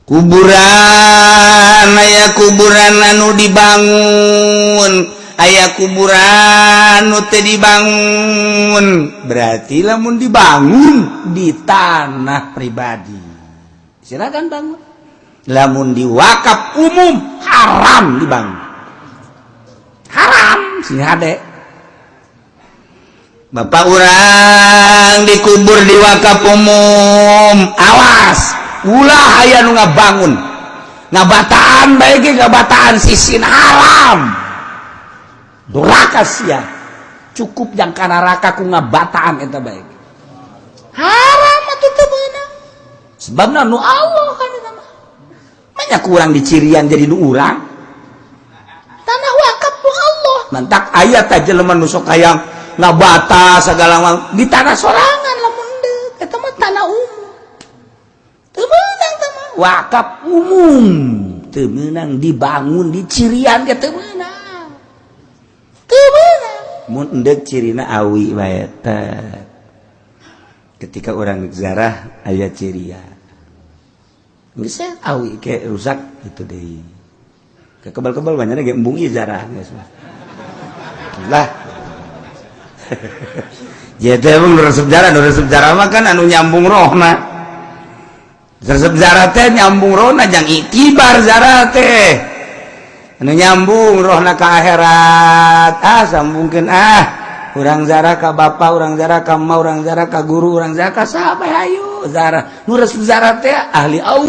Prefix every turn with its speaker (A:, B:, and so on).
A: Kuburan, aya kuburan anu dibangun, aya kuburan nu teu dibangun. Berarti lamun dibangun di tanah pribadi, silakan bangun. Lamun di wakaf umum, haram dibangun, haram. Sing hade, bapak urang dikubur di wakaf umum, awas ulah aya nu ngabangun, ngabataan baik, ngabataan sisin, haram, duraka sia. Cukup jang ka neraka ku ngabataan eta baik, haram atuh, teu meunang. Sebabna nu Allah kan eta mah. Banyak kurang di cirian jadi nu urang tanah wakaf nu Allah. Mantak aya tah jelema nu sok hayang ngabata segala macam di tanah sorangan. Lamun deuk eta mah tanah umum, teu meunang teh mah. Wakaf umum teu meunang dibangun di cirian ge, teu meunang, teu meunang. Mun endek cirina awi bae teh. Ketika orang zarah aya cirian geus awi ke rusak itu deui, kekebal-kebal banyak ge, embung ieu zarah geus mah lah. Jadi emang nu resep jarah, nu resep jarah mah kan anu nyambung rohna. Resep zarah teh nyambung rohna, jang iktibar zarah teh. Anu nyambung rohna ka akhirat. Ah, sambungkeun ah. Urang zarah ka bapak, urang zarah ka emak, urang zarah ka guru, urang zarah ka sahabat, hayu zarah. Nu resep zarah teh ahli Allah.